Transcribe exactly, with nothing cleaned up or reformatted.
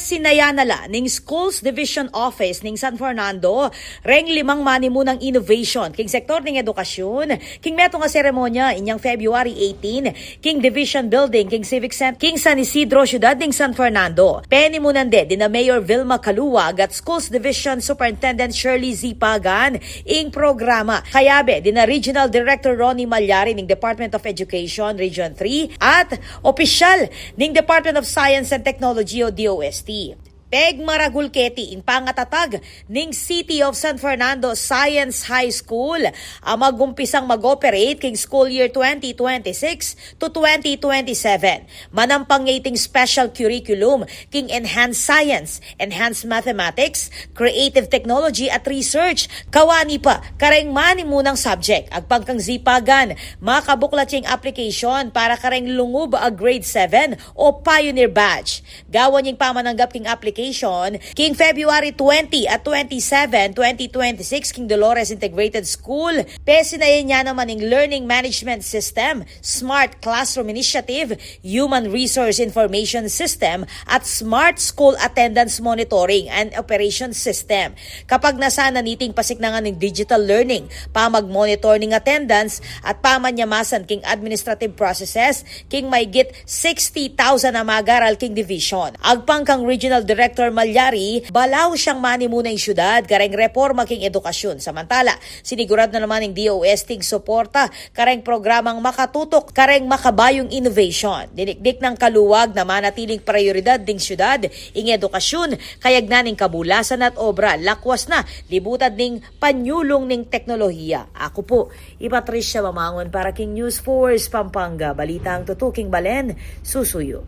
Sinaya na la ning Schools Division Office ning San Fernando reng limang manimunang innovation king sektor ning edukasyun king metung a seremonya inyang February eighteen king Division Building king Civic Center king San Isidro, syudad ning San Fernando. Penimunan de dina Mayor Vilma Caluag at Schools Division Superintendent Shirley Z. Pagan ing programa. Kayabe dina Regional Director Ronnie Malyari ning Department of Education Region three at opisyal ning Department of Science and Technology o D O S T. Pegmaragul keti ing pangatatag ning City of San Fernando Science High School a mag-umpisang mag-operate king school year twenty twenty-six to twenty twenty-seven. Manampang ya iting special curriculum king enhanced science, enhanced mathematics, creative technology at research. Kawani pa kareng manimunang subject. Agpang kang Z. Pagan, makabuklat yang application para kareng lungub a grade seven o pioneer batch. Gawan yang pamananggap king application king February twenty at twenty-seven, twenty twenty-six king Dolores Integrated School. Pesinayan ya naman ing learning management system, smart classroom initiative, human resource information system, at smart school attendance monitoring and operation system. Kapagnasan na niting pasiknangan ning digital learning, pamag-monitor ning attendance, at pamanyamasan king administrative processes king maygit sixty thousand a mag-aral king division. Agpang kang Regional Director Malyari, balaus yang manimuna ing syudad kareng reforma king edukasyun. Samantala, siniguradu na naman ning D O S T ing suporta kareng programang makatutok kareng makabayung innovation. Dinikdik nang Caluag na manatiling prayoridad ning syudad ing edukasyun, kayagnan ning kabulasan at obra, lakwas na libutan ning panyulung ning teknolohiya. Aku pu i Patricia Mamangun para king News Force Pampanga, balitang tutuking balen, susuyu.